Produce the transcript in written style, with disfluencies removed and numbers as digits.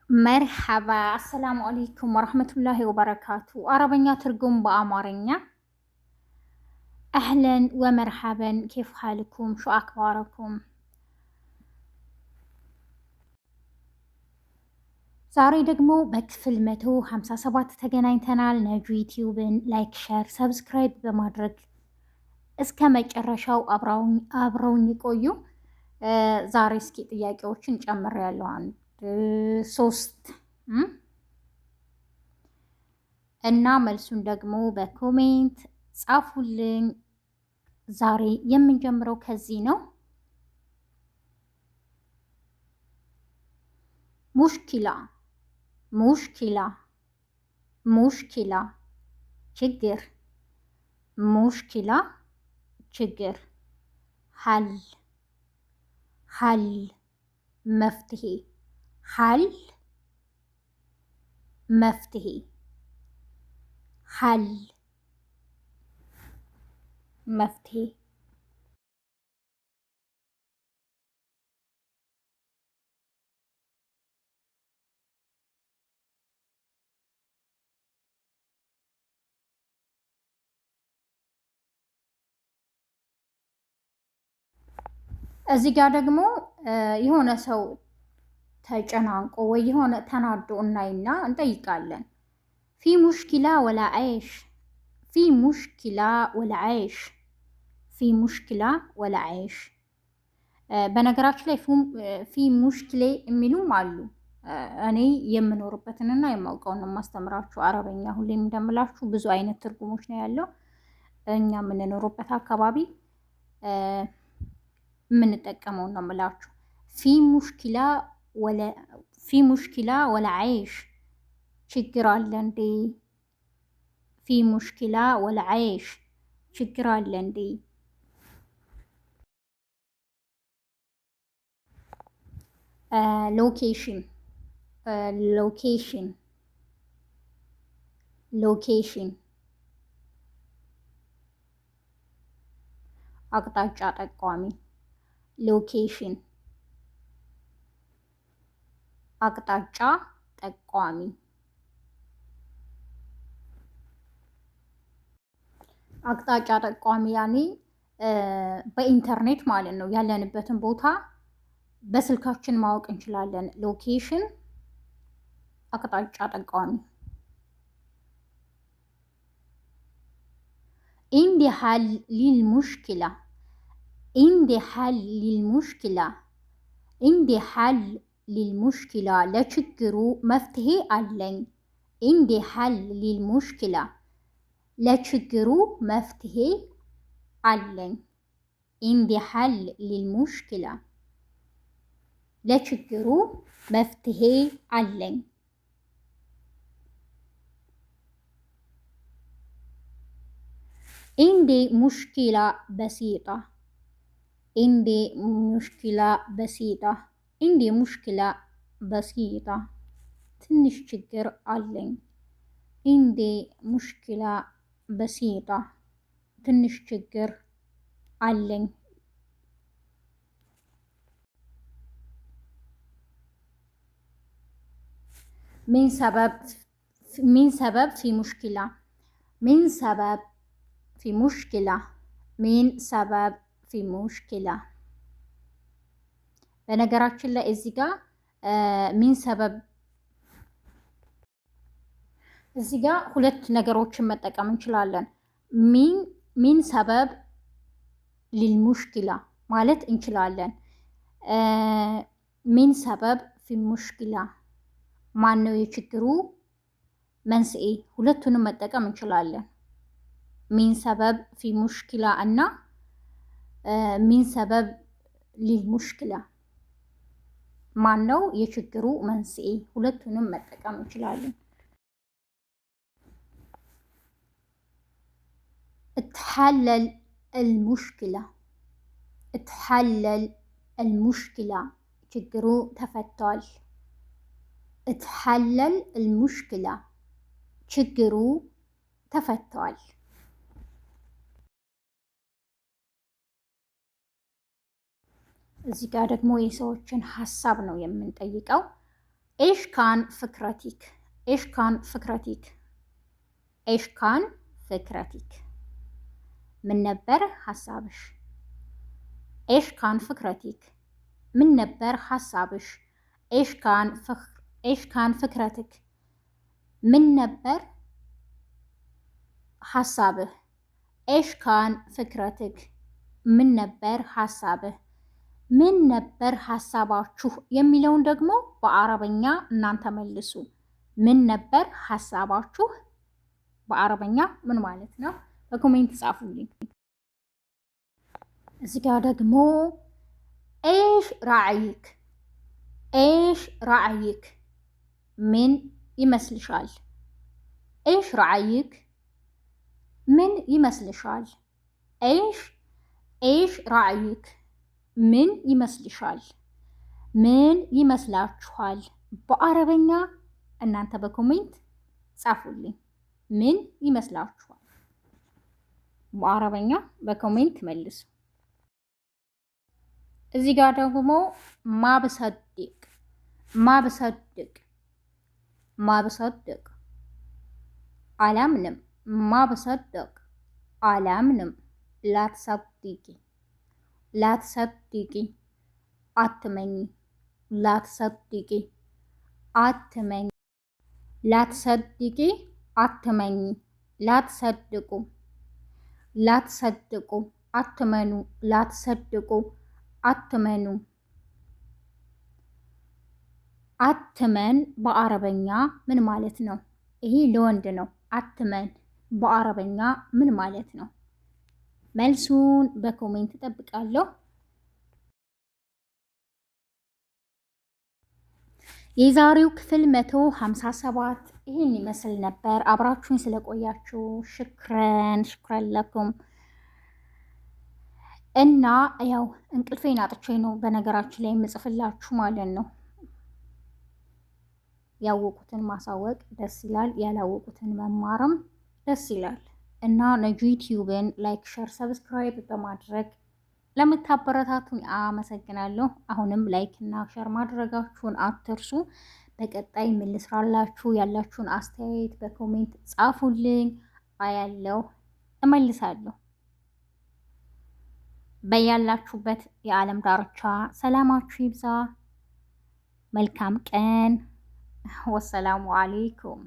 መርሐባ አሰላሙ አለይኩም ወረህመቱላሂ ወበረካቱ። አረበኛ ትርጉም በአማርኛ። أهلا ومرحبا كيف حالكم شو أخباركم። ዛሬ ደግሞ በክፍል 157 ተገናኝተናል። ነጁ ዩቲዩብን like፣ share፣ subscribe በማድረግ እስከ መጨረሻው አብረውኝ ይቆዩ። ዛሬ እስኪ ጥያቄዎችን ጨምሬያለሁ። አንድ ሶስት እና መልሱን ደግሞ በ comment ጻፉልኝ። ዛሬ የምንጀምረው ከዚህ ነው። مشكلة مشكلة مشكلة ችግር፣ مشكلة ችግር፣ حل حل መፍትሄ፣ حل መፍትሄ፣ حل መፍትሄ። እዚህ ጋር ደግሞ የሆነ ሰው ተጨናንቆ ወይ የሆነ ተናዶ እናይና እንጠይቃለን። في مشكلة ولا إيش፣ في مشكلة ولا إيش፣ في مشكلة ولا إيش። በነገራችን ላይ في مشكلة የሚሉም አሉ። እኔ የምኖርበትንና የማውቀውን የማስተምራችሁ አረበኛ ሁሌም እንደምላችሁ ብዙ አይነት ትርጉሞች ነው ያለው። እኛ የምንኖርበት አካባቢ የምንጠቀመውን ነው የምላችሁ። في مشكلة في مشكلة ولا إيش ችግር አለ እንዴ? في مشكلة ولا إيش ችግር አለ እንዴ? location location location አቅጣጫ ጠቋሚ፣ location አቅጣጫ ጠቋሚ። አቅጣጫ ጠቋሚ ያኔ በኢንተርኔት ማለት ነው። ያለንበትን ቦታ በስልካችን ማወቅ እንችላለን። location አቅጣጫ ጠቋሚ። عندي حل للمشكلة عندي حل للمشكلة عندي حل للمشكلة ለችግሩ መፍትሄ አለኝ። عندي حل للمشكلة ለችግሩ መፍትሄ አለኝ። عندي حل للمشكلة ለችግሩ መፍትሄ አለኝ። عندي مشكلة بسيطة عندي مشكلة بسيطة عندي مشكلة بسيطة ትንሽ ችግር አለኝ። عندي مشكلة بسيطة ትንሽ ችግር አለኝ። من سبب من سبب في مشكلة من سبب في مشكلة من سبب في مشكلة። በነገራችን ላይ እዚህ ጋር من سبب እዚህ ጋር ሁለት ነገሮችን መጠቀም እንችላለን። من سبب للمشكلة ማለት እንችላለን። من سبب في مشكلة ማን ነው የችግሩ መንስኤ? ሁለቱንም መጠቀም እንችላለን። من سبب في مشكلة እና من سبب للمشكلة ማን ነው የችግሩ መንስኤ? ሁለቱንም መጠቀም እንችላለን። اتحلل المشكلة اتحلل المشكلة ችግሩ ተፈቷል። اتحلل المشكلة ችግሩ ተፈቷል። እዚህ ጋር ደግሞ የሰዎችን ሀሳብ ነው የምንጠይቀው። إيش كان فكرتك إيش كان فكرتك إيش كان فكرتك ምን ነበር ሀሳብሽ? إيش كان فكرتك ምን ነበር ሀሳብሽ? إيش كان فكرتك ምን ነበር ሀሳብህ? إيش كان فكرتك ምን ነበር ሀሳብህ? ምን ነበር ሀሳባችሁ የሚለውን ደግሞ በአረበኛ እናንተ መልሱ። ምን ነበር ሀሳባችሁ በአረበኛ ምን ማለት ነው? በ comment ጻፉልኝ። እዚህ ጋር ደግሞ إيش رأيك إيش رأيك ምን ይመስልሻል? إيش رأيك ምን ይመስልሻል? إيش رأيك ምን ይመስልሻል? ምን ይመስላችኋል? በአረበኛ እናንተ በ comment ጻፉልኝ። ምን ይመስላችኋል? በአረበኛ በ comment መልሱ። እዚህ ጋር ደግሞ ما بصدق ما بصدق ما بصدق አላምንም። ما بصدق አላምንም። لا تصدقي لا تصدقي አትመኚ። لا تصدقي አትመኚ። لا تصدقي አትመኚ። لا تصدقوا لا تصدقوا አትመኑ። لا تصدقوا አትመኑ። አትመን በአረበኛ ምን ማለት ነው? ይሄ ለወንድ ነው። አትመን በአረበኛ ምን ማለት ነው? መልሱን በ comment እጠብቃለሁ። የዛሬው ክፍል 157 ይህን ይመስል ነበር። አብራችሁኝ ስለቆያችሁ شكرا شكرا لكم። እና ያው እንቅልፌን አጥቼ ነው በነገራችን ላይ የምጽፍላችሁ ማለት ነው። ያወቁትን ማሳወቅ ደስ ይላል፣ ያላወቁትን መማርም ደስ ይላል። እና ነጁ ዩቲዩብን like፣ share፣ subscribe በማድረግ ለምታበረታቱኝ አመሰግናለሁ። አሁንም like እና share ማድረጋችሁን አትርሱ። በቀጣይ ምን ልስራላችሁ ያላችሁን አስተያየት በ comment ጻፉልኝ። አያለሁ፣ እመልሳለሁ። በያላችሁበት የዓለም ዳርቻ ሰላማችሁ ይብዛ። መልካም ቀን። ወሰላሙ አሌይኩም።